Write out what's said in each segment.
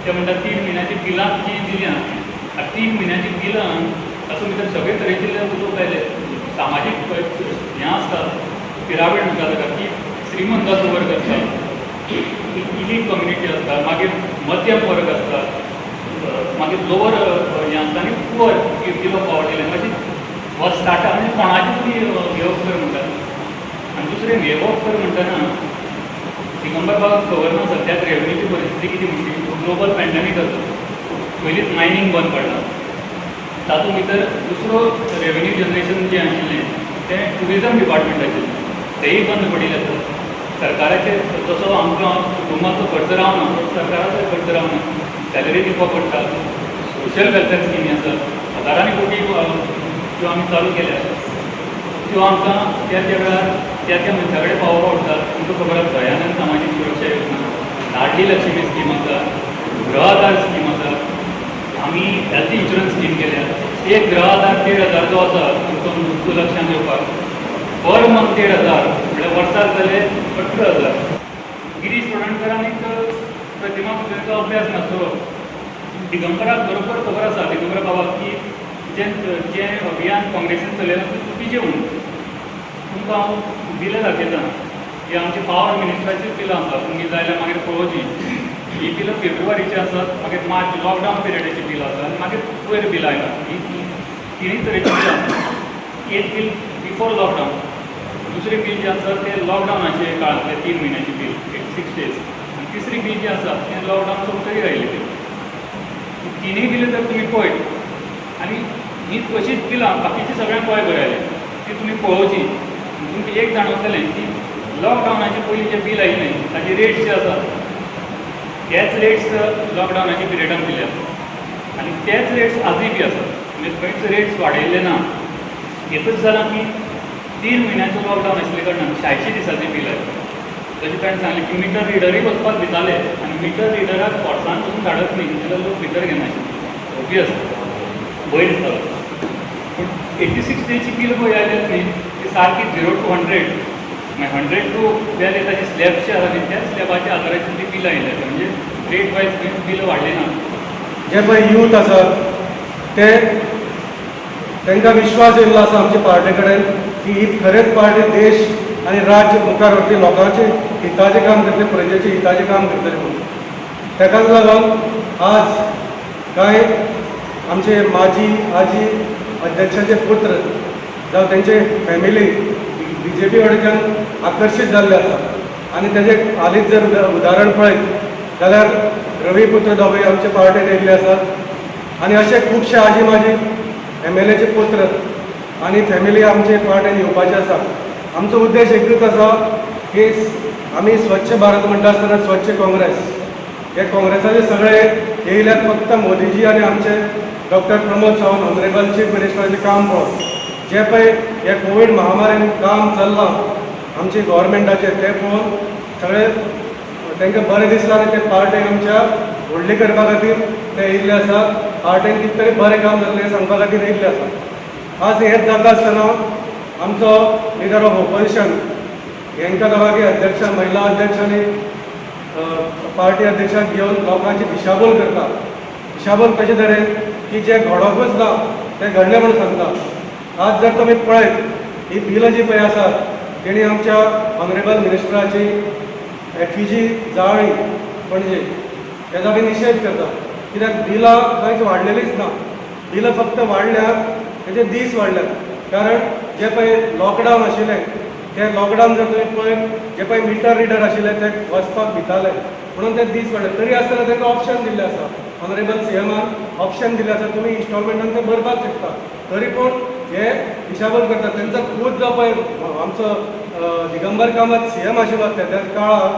ते म्हणटा 3 म्हयन्याची बिलां जी दिल्या. आतां 3 म्हयन्याची बिलां, तातूंत भितर सगळे तरेचे लोक आयले. सामाजीक हें आसता, पिरामीड म्हणटा ताका, की श्रीमंताचो वर्ग आसता, इलीट कम्युनिटी आसता, मागीर मध्यम वर्ग आसता, मागीर लोवर हें आसता आनी पुअर, बिलो पॉवर्टी लायन. अशी हो स्टार्टअप म्हणजे कोणाची तुमी घेवप कर म्हणटा. आनी दुसरें, घेवप कर म्हणटना दिगंबर बाबाक खबर ना सद्याक रेवन्यूची परिस्थिती कितें म्हणटी. ग्लोबल पॅन्डेमीक आसा, पयलींच मायनींग बंद पडलां. तातूंत भितर दुसरो रेवन्यू जनरेशन जें आशिल्लें तें ट्युरिजम डिपार्टमेंट आशिल्लें, तेंय बंद पडिल्लें आसा. सरकाराचेर जसो आमकां कुटुंबाचो खर्च रावना, तसो सरकाराचो खर्च रावना. सॅलरी दिवपाक पडटा, सोशल वेलफेअर स्किमी आसात, हजारांनी कोटी त्यो आमी चालू केल्यात. त्यो आमकां त्या त्या वेळार त्या त्या मनशा कडेन पावोवपाक पडटा. तुमकां खबर आसा, दयानंद सामाजीक सुरक्षा योजना, लाडली लक्ष्मी स्कीम आसा, गृह आधार स्कीम आसा, आमी हेल्थ इन्शुरन्स स्कीम केल्या. एक गृह आधार 1500 जो आसा, तुमकां मुद्दो लक्षांत येवपाक, पर मंथ 1500 म्हळ्यार वर्साक जाले 18,000. गिरीश चोडणकरान एक प्रतिमा पुतळ्याचो अभ्यास नासलो. दिगंबराक बरोबर खबर आसा, दिगंबर बाबाक, की जें जें अभियान काँग्रेसीन चलयलां तें चुकीचें म्हणून. तुमकां हांव बिलां दाखयतां. ही आमची पावर मिनिस्टराचीच बिलां आसा, तुमी जाय जाल्यार मागीर पळोवची. ही बिलां फेब्रुवारीची आसात, मागीर मार्च लॉकडावन पिरियडाची बिलां आसा आनी मागीर वयर बिलां आयलां. ही तिनूय तरेचीं बिलां आसा. एक बील बिफोर लॉकडावन, दुसरें बील जें आसा तें लॉकडावनाचे काळांतलें 3 म्हयन्याचें बील, 86 डेज, आनी तिसरें बील जें आसा तें लॉकडावन सोंपतकीर आयिल्लें बील. तिनूय बिलां जर तुमी पळयत, आनी ही अशीच बिलां बाकीची सगळ्यांक गोंय आयलें, ती तुमी पळोवची, तुमकां एक जाणवतलें की लॉकडावनाचे पयलीं जें बील आयिल्लें ताजे रेट्स जे आसात तेच रेट्स लॉकडावनाच्या पिरियडान दिल्यात आनी तेच रेट्स आजूय बी आसात. म्हणजे खंयच रेट्स वाडयल्ले ना. एकच जालां की 3 म्हयन्याचो लॉकडावन आशिल्ले कारणान 86 दिसाचें बील आयलें. तशें ताणें सांगलें की मिटर रिडरूय वचपाक भिताले आनी मिटर रिडराक फोर्सान पसून धाडत न्ही जाल्यार लोक भितर घेनाशिल्ले. ओबियस भंय दिसतालो. पूण 86 डेची बील पळय आयल्यात न्ही, ती सारकी 0 टू 100, मागीर 100 टू जाल्यार ताची स्लॅब जे आसा न्ही, त्याच स्लॅबाच्या आदाराचेर ती बिलां आयल्यात. म्हणजे रेट वायज खंयच बिलां वाडली ना. जे पळय यूथ आसात ते तांकां विश्वास येयल्लो आसा आमच्या पार्टे कडेन की ही खरेंच पार्टी देश आनी राज्य मुखार व्हरतली, लोकांचे हिताचें काम करतली, प्रजेचे हिताचें काम करतली म्हणून. ताकाच लागून आज कांय आमचे माजी आजी अध्यक्षाचे पुत्र जावं तेंचे फॅमिली बीजेपी कडच्यान आकर्शीत जाल्ले आसा. आनी तेजें हालींच जर उदाहरण पळयत जाल्यार रवी पुत्र दोगूय आमचे पार्टेन येयल्ले आसात आनी अशे खुबशे आजी माजी एमएलएचे पुत्र आनी फॅमिली आमचे पार्टेन येवपाचे आसा. आमचो उद्देश एकूच आसा की आमी स्वच्छ भारत म्हणटा आसतना स्वच्छ काँग्रेस. हे काँग्रेसाचे सगळे येयल्यात फक्त मोदीजी आनी आमचे doctor Pramod Sawant, honourable chief मिनिस्टराचें काम पळोवन. जें पळय हे कोवीड महामारीन काम चल्लां आमचे गव्हर्मेंटाचें, तें पळोवन सगळे तांकां बरें दिसलां आनी ते पार्टेक आमच्या व्हडली करपा खातीर ते येयल्ले आसा. पार्टेन कितें तरी बरें काम जाल्लें हें सांगपा खातीर येयल्ले आसा. आज हेंच जाता आसतना आमचो लिडर ऑफ ओपोजिशन हेंकां दोगांकी अध्यक्ष, महिला अध्यक्ष आनी पार्टी अध्यक्षाक घेवन लोकांची दिशाभूल करता. दिशाभूल कशे तरेन की जें घडोवकूच ना तें घडलें म्हणून सांगता. आज जर तुमी पळयत, ही बिलां जी पळय आसात, तेणी आमच्या ऑनरेबल मिनिस्टराची एफिजी जाळ्ळी पणजे, तेजो आमी निशेध करता. कित्याक बिलां कांयच वाडलेलीच ना. बिलां फक्त वाडल्यात, तेजे दीस वाडल्यात. कारण जे पळय लॉकडावन आशिल्लें, ते लॉकडावन जर तुमी पळयत, जे पळय मिटर रिडर आशिल्ले ते वचपाक भिताले म्हणून ते दीस वाडले. तरी आसतना तांकां ऑप्शन दिल्लें आसा, ऑनरेबल सीएमान ऑप्शन दिल्लें आसा, तुमी इन्स्टॉलमेंटान ते भरपाक शकता. तरी पूण हे दिशाभूल करतात. तेंचो खूद जो पळय आमचो दिगंबर कामत सीएम आशिल्लो त्या काळार,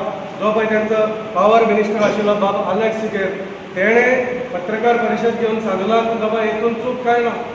जो पळय तेंचो पावर मिनिस्टर आशिल्लो बाब आलेक्स सिकेर, तेणें पत्रकार परिशद घेवन सांगलां की बाबा हितून चूक कांय ना.